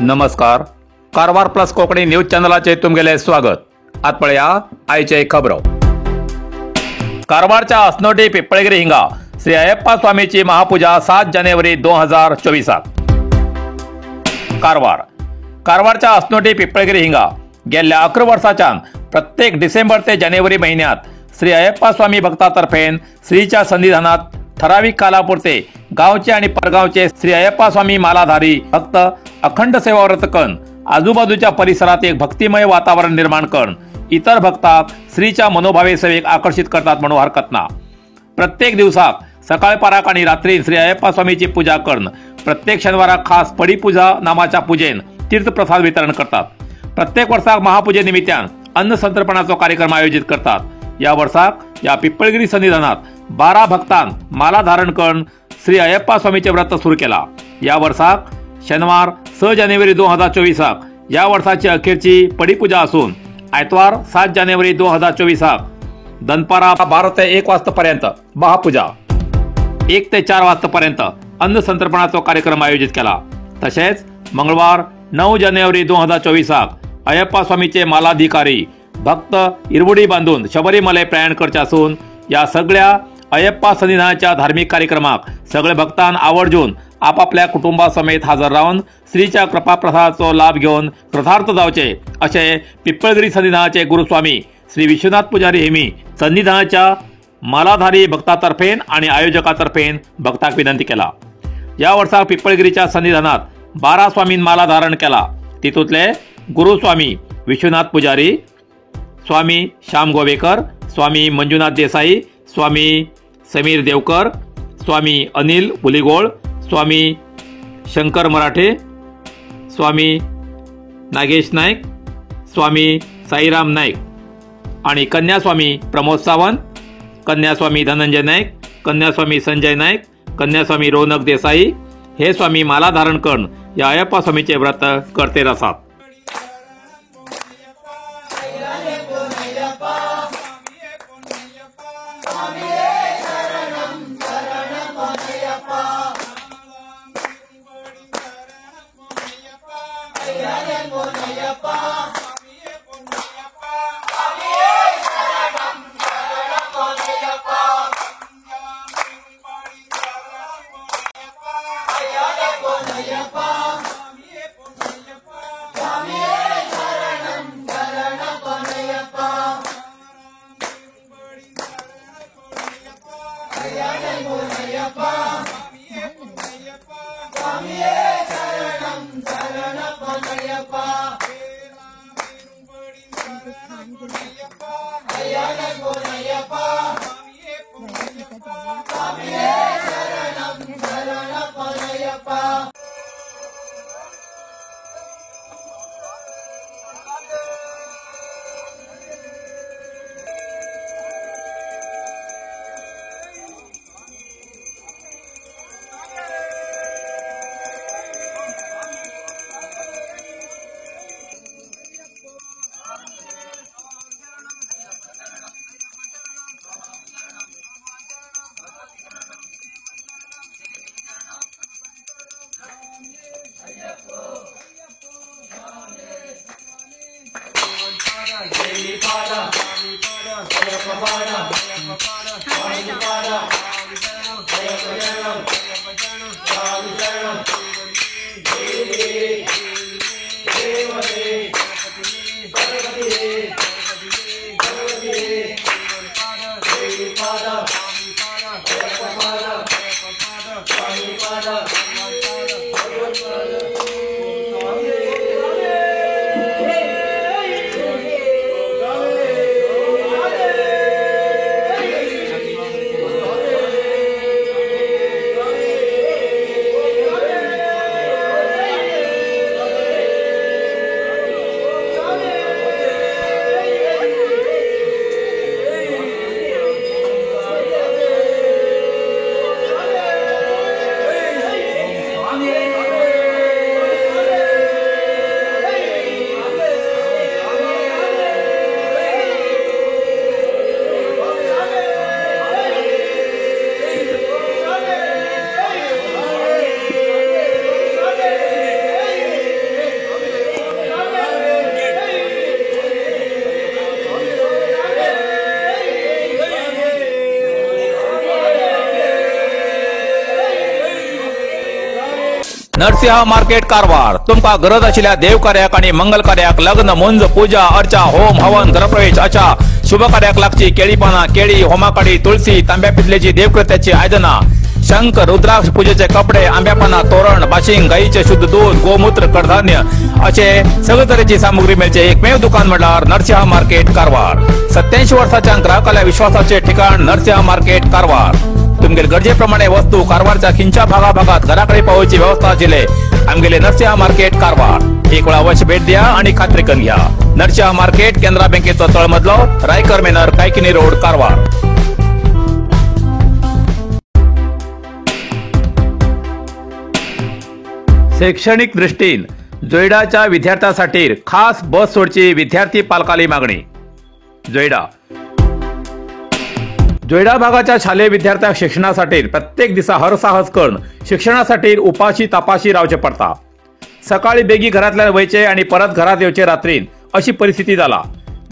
नमस्कार, Karwar plus Konkani news चॅनलाचे तुमगेले स्वागत. आत पळया आयचे खबरो. कारवारच्या असनोटी पिंपळगिरी हिंगा श्री अय्यप्पा स्वामीची महापूजा 7 जानेवारी 2024. कारवार कारवारच्या असनोटी पिंपळगिरी हिंगा गेल्या 11 वर्साच्यान प्रत्येक डिसेंबर ते जानेवारी महिन्यात श्री अय्यप्पा स्वामी भक्तातर्फेन श्रीच्या सन्निधानात ठराविक कालापुरते गावचे आणि परगावचे श्री अय्यप्पा स्वामी मालाधारी भक्त अखंड सेवाव्रत करून आजूबाजूच्या परिसरात एक भक्तिमय वातावरण निर्माण करून इतर भक्ताक श्रीच्या मनोभावे सेवेक आकर्षित करतात म्हणून हरकत ना. प्रत्येक दिवसाक सकाळपाराक आणि रात्री श्री अय्यप्पा स्वामीची पूजा करून प्रत्येक शनिवारा खास पडीपूजा नामाच्या पूजेन तीर्थप्रसाद वितरण करतात. प्रत्येक वर्षाक महापूजे निमित्तान अन्न संतर्पणाचो कार्यक्रम आयोजित करतात. या वर्षाक या पिंपळगिरी सन्निधानात 12 भक्तां माला धारण करून श्री अय्यप्पा स्वामीचे व्रत सुरू केला. या वर्षाक शनिवार 6 जानेवारी 2024 या वर्षाची अखेरची पडीपूजा असून आयतवार 7 जानेवारी 2024 दनपारा 12 ते 1 वाजतापर्यंत महापूजा, 1 ते 4 वाजतापर्यंत अन्न संतर्पणाचा कार्यक्रम आयोजित केला. तसेच मंगळवार 9 जानेवारी 2024 अय्यप्पा स्वामीचे मालाधिकारी भक्त इरवडी बांधून शबरीमले प्रयाण करचे असून या सगळ्या अय्यप्पा सन्निधानाच्या धार्मिक कार्यक्रमाक सगळे भक्तां आवर्जून आपापल्या कुटुंबासमेत हजर रावन श्रीच्या कृपाप्रसादाचो लाभ घेवन कृतार्थ जावचे असे पिंपळगिरी सन्निधानाचे गुरुस्वामी श्री विश्वनाथ पुजारी हेमी सन्निधानाच्या मालाधारी भक्तातर्फेन आणि आयोजकातर्फेन भक्ताक विनंती केला. या वर्षा पिंपळगिरीच्या सन्निधानात 12 स्वामीं माला धारण केला. तितूंतले गुरुस्वामी विश्वनाथ पुजारी, स्वामी श्याम गोवेकर, स्वामी मंजुनाथ देसाई, स्वामी समीर देवकर, स्वामी अनिल हुलीगोळ, स्वामी शंकर मराठे, स्वामी नागेश नाईक, स्वामी साईराम नाईक आणि कन्यास्वामी प्रमोद सावंत, कन्यास्वामी धनंजय नाईक, कन्यास्वामी संजय नाईक, कन्यास्वामी रौनक देसाई हे स्वामी माला धारण करून या अय्यप्पा स्वामीचे व्रत करते आसात. नरसिंह मार्केट कारवार तुमकां गरज आशिल्ल्या देवकार्याक आनी मंगल कार्याक, लग्न, मुंज, पूजा अर्चा, होम हवन, गृहप्रवेश अशा शुभ कार्याक लागची केळी पानां, केळी, होमाकाडी, तुळसी, तांब्या पितलेची देवकृत्याची आयदनां, शंख, रुद्राक्ष, पूजेचे कपडे, आंब्या पानां, तोरण, बाशिंग, गायीचे शुद्ध दूध, गोमूत्र, कडधान्य असे सगळे तरेची सामुग्री मेळचे एकमेव दुकान म्हळ्यार नरसिंह मार्केट कारवार. 87 वर्साच्या ग्राहकाल्या विश्वासाचे ठिकाण नरसिंह मार्केट कारवार. तुमगेले गरजेप्रमाणे वस्तू कारवारच्या खिंच्या भागाभागात घराकडे पावोवची व्यवस्था आशिल्ले आमगेले नरसिंह मार्केट कारवार. एक वेळा अवश्य भेट द्या आणि खात्री करून घ्या. नरसिंह मार्केट, केनरा बँकेचो तळमजलो, रायकर मेनर, कायकिनी रोड, कारवार. शैक्षणिक दृष्टीन जोयडाच्या विद्यार्थ्यांसाठी खास बस सोडची विद्यार्थी पालकाली मागणी. जोयडा जोयडा भागाच्या शालेय विद्यार्थ्यांक शिक्षणासाठी प्रत्येक दिसा हरसाहस करून शिक्षणासाठी उपाशी तापाशी रावचे पडता. सकाळी बेगी घरांतल्यान वयचे आणि परत घरात येवचे रात्रीन अशी परिस्थिती जाला.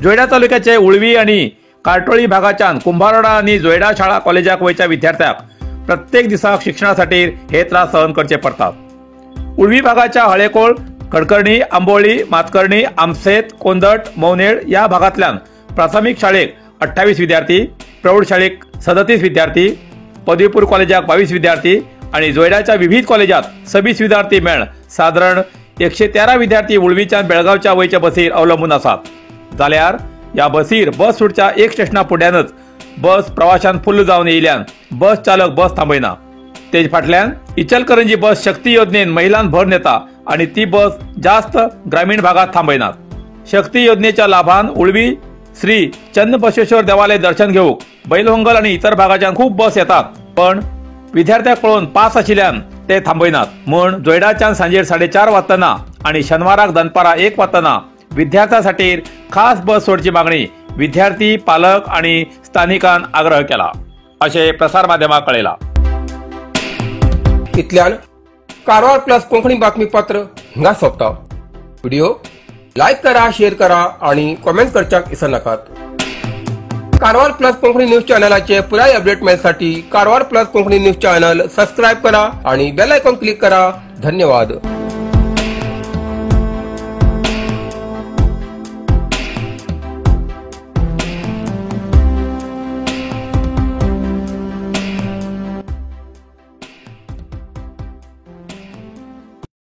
जोयडा तालुक्याचे उळवी आणि कार्टोळी भागाच्यान कुंभारवाडा आणि जोयडा शाळा कॉलेजाक वयच्या विद्यार्थ्यांक प्रत्येक दिसाक शिक्षणासाठी हे त्रास सहन करचे पडतात. उळवी भागाच्या हळेकोळ, कडकर्णी, आंबोळी, मातकर्णी, आमसेत, कोंदट, मौनेळ या भागातल्यान प्राथमिक शाळेक 28 विद्यार्थी, प्रौढशाळेक 37 विद्यार्थी, पदवीपूर्व कॉलेजाक 22 विद्यार्थी आणि जोयडाच्या विविध कॉलेजात 26 विद्यार्थी मेळ साधारण 113 विद्यार्थी उळवीच्यान बेळगावच्या वयच्या बसीर अवलंबून आसात. जाल्यार ह्या बसीर बस सुटच्या एक स्टेशना फुडल्यानच बस प्रवाशान फुल्ल जावन येयल्यान बस चालक बस थांबयना. तेज फाटल्यान इचलकरंजी बस शक्ती योजनेन महिलांक भर येता आणि ती बस जास्त ग्रामीण भागात थांबयनात. शक्ती योजनेच्या लाभान उळवी श्री चन्नबसवेश्वर देवालय दर्शन घेवंक बैलहोंगल आणि इतर भागाच्यान खूप बस येतात, पण विद्यार्थ्याक पळोवन पास आशिल्ल्यान ते थांबयनात. म्हूण जोयडाच्यान सांजेर 4:30 वाजताना आणि शनिवाराक दनपारा 1 वाजताना विद्यार्थ्यांसाठी खास बस सोडची मागणी विद्यार्थी, पालक आणि स्थानिकांन आग्रह केला अशें प्रसार माध्यमाक कळयला. इतल्यान कारवार प्लस कोंकणी बातमीपत्र हिंगा सोंपता. व्हिडिओ लायक करा, शेअर करा आणि कॉमेंट करच्याक विसरनाकात. कारवार प्लस कोंकणी न्यूज चॅनलाचे पुराय update मेळसाठी Karwar plus Konkani news channel subscribe करा आणि बेल आयकॉन क्लिक करा. धन्यवाद.